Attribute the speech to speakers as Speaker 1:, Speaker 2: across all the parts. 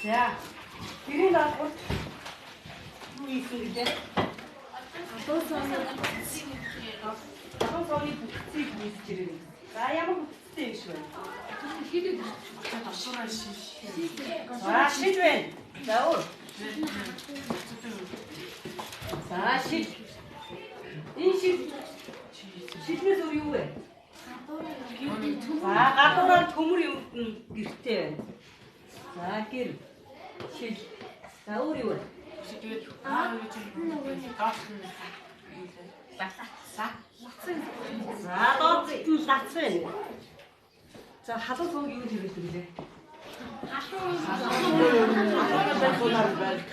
Speaker 1: За. Гэрийн даалгавар юу хийсэн гэлээ? Халуун савны бүтцийг хийсэж ирнэ. За, ямар бүтцтэй юм шиг байна? За, шил байна. За, өөр. За, шил. Энэ шил шилнээс өөр юу вэ? За, гадуураа төмөр юм гэртэй байна. За, гэр шил. За, өөр юу вэ?
Speaker 2: Тэгээд аа гэж доош нь
Speaker 1: За, доод нь лац байна. За, халуун сувг юу хэрэглэдэг гэлээ?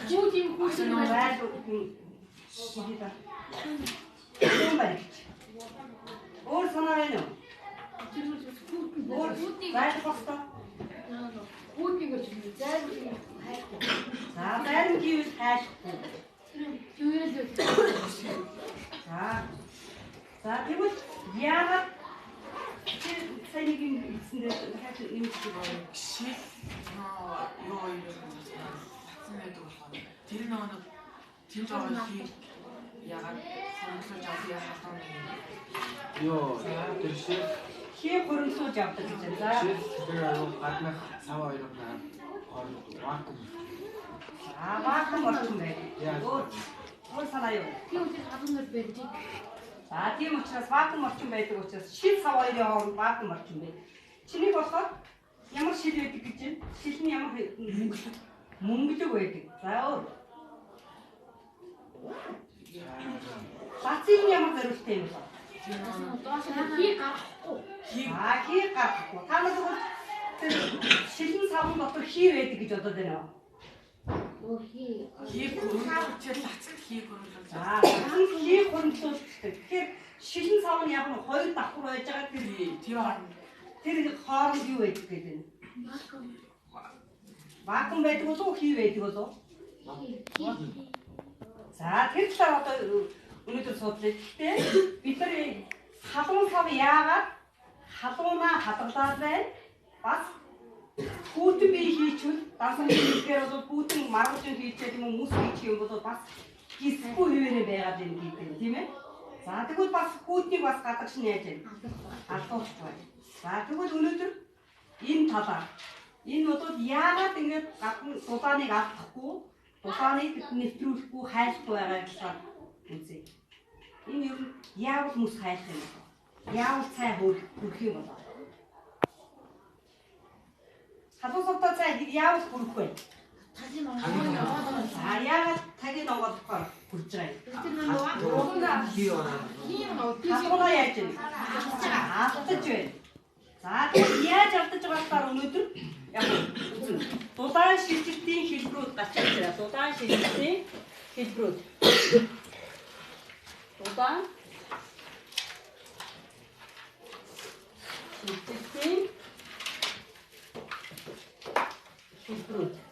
Speaker 3: Хүүд юм хүүсэн
Speaker 1: Байл юм баригч. Өөр санаа байна уу? Өөр байх ёстой.
Speaker 3: Хүүднийг гэж зайр хайхгүй.
Speaker 1: За, байран гэвэл хайхгүй.
Speaker 3: Юуэл.
Speaker 1: За. За, тэгвэл яагаад тэр сайн нэг юм хэлсэн дээр дахиад нэмж байна.
Speaker 2: Шил юу юм лацсан байдаг болохоор тэр нөгөө нэг тэнд байгаа хий ягаад хөрөнгөлөж авъя халуун нэг
Speaker 4: Йоо, тэр шил
Speaker 1: Хий хөрөнгөлөж авдаг гэж байна. За.
Speaker 4: шил тэр гаднах сав хоёр наар хооронд вакуум.
Speaker 1: За, вакуум орчин байдаг.
Speaker 4: Яа.
Speaker 1: Өөр өөр санаа юу?
Speaker 3: Тийм учраас халуун байдаг.
Speaker 1: За, тийм учраас вакуум орчин байдаг учраас шил сав хоёрын хооронд вакуум орчин байдаг. Чиний болохоор ямар шил байдаг гэж байна? Шил нь ямар мөнгөлөг байдаг. За, өөр. Лацын нь ямар зориулттай юм бэ?
Speaker 3: Доош хий гаргахгүй.
Speaker 2: хий
Speaker 1: За, хий гаргахгүй. Та нар тэгвэл тэр шилэн савн дотор хий байдаг гэж бодоод байна уу?
Speaker 3: Өө хий.
Speaker 2: хий хөрөнгөлөж лацсан хий хөрөнгөлөж
Speaker 1: За, лацын хий хөрөнгөлүүлдэг. Тэгэхээр шилэн сав нь яг нь хоёр давхар байж байгаа тэр
Speaker 2: тэр хооронд
Speaker 1: тэр хооронд юу байдаг гэдэг нь? Вакуум байдаг болов уу, хий байдаг болов уу? За, тэр талаар одоо өнөөдөр судлаа. Гэхдээ бид нар халуун сав яагаад халуунаа хадгалаад байна? Бас хүүтэн бие хийчвэл дансан хийхээр бол хүүтэн маргажин хийчээд юм уу мөс хийчих юм бол бас гисгүй хэвээрээ байгаад байна гэдэг тийм ээ. За, тэгвэл бас хүүтнийг бас гадагш нь яаж вэ? Алдуулчих байна. За, тэгвэл өнөөдөр энэ талаар энэ бол яагаад ингэж гадна дулааныг алдахгүй, дулааныг нэвтрүүлэхгүй, хайлахгүй байгаа талаар үзье. Энэ ер нь яавал мөс хайлах юм бэ? Яавал цай хөрөх юм бол? Халуун сувтай цай яавал хөрөх вэ?
Speaker 3: Тагийн онгоо.
Speaker 1: За, яагаад тагийн онгойлгохоор хөрж байгаа юм?
Speaker 3: Тэр нэг
Speaker 4: Хий ороо.
Speaker 3: хий юм уу?
Speaker 1: Халуунаа яаж вэ? Алдаж байна. За, тэгвэл яаж алдаж байгаа талаар өнөөдөр яг үзнэ. Дулаан шилжилтийн хэлбэрүүд гарч ирж байна. Дулаан шилжилтийн хэлбэрүүд. Дулаан шилжилтийн хэлбэрүүд.